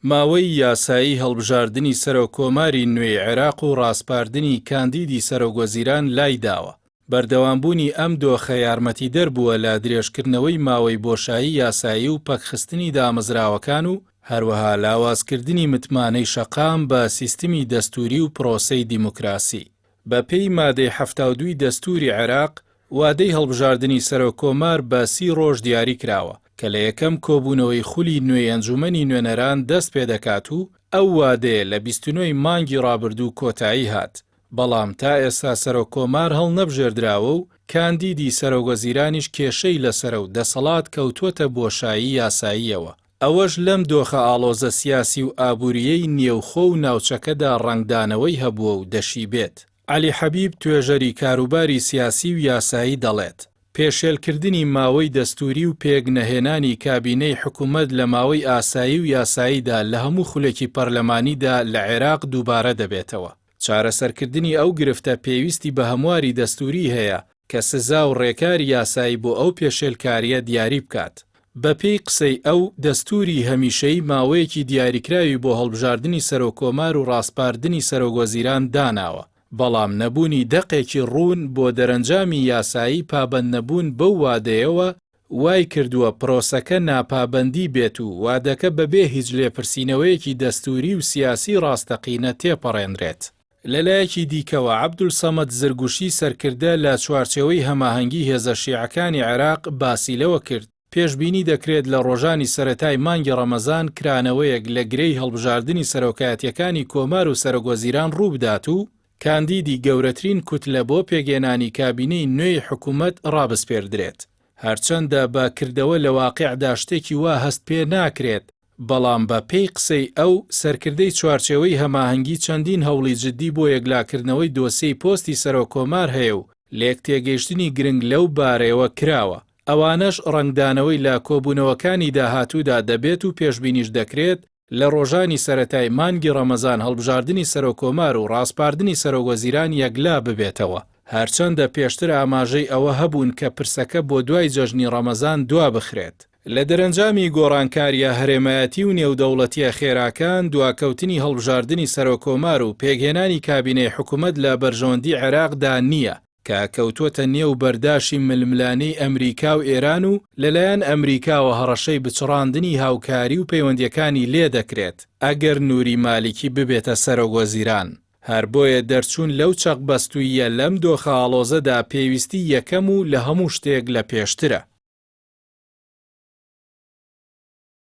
ماوەی یاسایی هەڵبژاردنی سەرۆک کۆماری نوێی عێراق و ڕاسپاردنی کاندیدی سەرۆکوەزیران لایداوە. بەردەوامبوونی ئەم دۆخە یارمەتیدەر بووە لە درێژکردنەوەی ماوەی بۆشایی یاسایی و پەکخستنی دامەزراوەکان و هەروەها لاوازکردنی متمانەی شەقام بە سیستمی دەستووری و پرۆسەی دیموکراسی. بەپێی مادەی 72 ی دەستووری عێراق، وادەی هەڵبژاردنی سەرۆک کۆمار بە سی ڕۆژ دیاری کراوە، کە لە یەکەم کۆبوونەوەی خولی نوێی ئەنجوومەنی نوێنەران دەست پێدەکات و ئەو وادەیە لە 29 ی مانگی ڕابردوو کۆتایی هات، بەڵام تا ئێستا سەرۆک کۆمار هەڵنەبژێردراوە و کاندیدی سەرۆکوەزیرانیش کێشەی لەسەرە و دەسەڵات کەوتووەتە بۆشایی یاساییەوە. ئەوەش لەم دۆخە ئاڵۆزە سیاسی و ئابوورییەی نێوخۆ و ناوچەکەدا ڕەنگدانەوەی هەبووە و دەشیبێت. عەلی حەبیب توێژەری کاروباری سیاسی و یاسایی دەڵێت، پێشێلکردنی ماوەی دەستووری و پێک نەهێنانی کابینەی حکومەت لە ماوەی ئاسایی و یاساییدا لە هەموو خولێکی پەرلەمانیدا لە عێراق دووبارە دەبێتەوە. چارەسەرکردنی ئەو گرفتە پێویستی بە هەمواری دەستووری هەیە کە سزا و ڕێکاری یاسایی بۆ ئەو پێشێلکارییە دیاری بکات. بەپێی قسەی ئەو، دەستووری هەمیشەیی ماوەیەکی دیاریکراوی بۆ هەڵبژاردنی سەرۆککۆمار و ڕاسپاردنی سەرۆکوەزیران داناوە، بەڵام نەبوونی دەقێکی ڕوون بۆ دەرەنجامی یاسایی پابەندنەبوون بەو وادەیەوە وای کردووە پرۆسەکە ناپابەندی بێت و وادەکە بەبێ هیچ لێپرسینەوەیەکی دەستووری و سیاسی ڕاستەقینە تێپەڕێنرێت. لەلایەکی دیکەوە، عەبدولسەمەد زرگوشی سەرکردە لە چوارچێوەی هەماهەنگی هێزە شیعەکانی عێراق باسی لەوە کرد، پێشبینی دەکرێت لە ڕۆژانی سەرەتای مانگی ڕەمەزان کرانەوەیەک لە گرێی هەڵبژاردنی سەرۆکایەتییەکانی کۆمار و سەرۆکوەزیران ڕووبدات و کاندیدی گەورەترین کوتلە بۆ پێکهێنانی کابینەی نوێی حکومەت ڕابسپێردرێت. هەرچەندە بە کردەوە لە واقیعدا شتێکی وا هەست پێ ناکرێت، بەڵام بە پێی قسەی ئەو، سەرکردەی چوارچێوەی هەماهەنگی چەندین هەوڵی جددی بۆ یەکلاکردنەوەی دۆسیەی پۆستی سەرۆککۆمار هەیە و لێکتێگەیشتنی گرنگ لەو بارەیەوە کراوە، ئەوانەش ڕەنگدانەوەی لە کۆبوونەوەکانی داهاتوودا دەبێت و پێشبینیش دەکرێت لە ڕۆژانی سەرەتای مانگی ڕەمەزان هەڵبژاردنی سەرۆککۆمار و ڕاسپاردنی سەرۆکوەزیران یەکلا ببێتەوە. هەرچەندە پێشتر ئاماژەی ئەوە هەبوون کە پرسەکە بۆ دوای جەژنی ڕەمەزان دوابخرێت. لە دەرەنجامی گۆڕانکارییە هەرێمایەتی و نێودەوڵەتییە خێراکان، دواکەوتنی هەڵبژاردنی سەرۆککۆمار و پێکهێنانی کابینەی حکومەت لە بەرژەوەندی عێراقدا نییە، کە کەوتووەتە نێو بەرداشی ململانێی ئەمریکا و ئێران و لەلایەن ئەمریکاوە هەڕەشەی بچڕاندنی هاوکاری و پەیوەندییەکانی لێدەکرێت ئەگەر نوری مالیکی ببێتە سەرۆکوەزیران. هەر بۆیە دەرچوون لەو چەقبەستووییە لەم دۆخە ئاڵۆزەدا پێویستی یەکەم و لە هەموو شتێک لە پێشترە.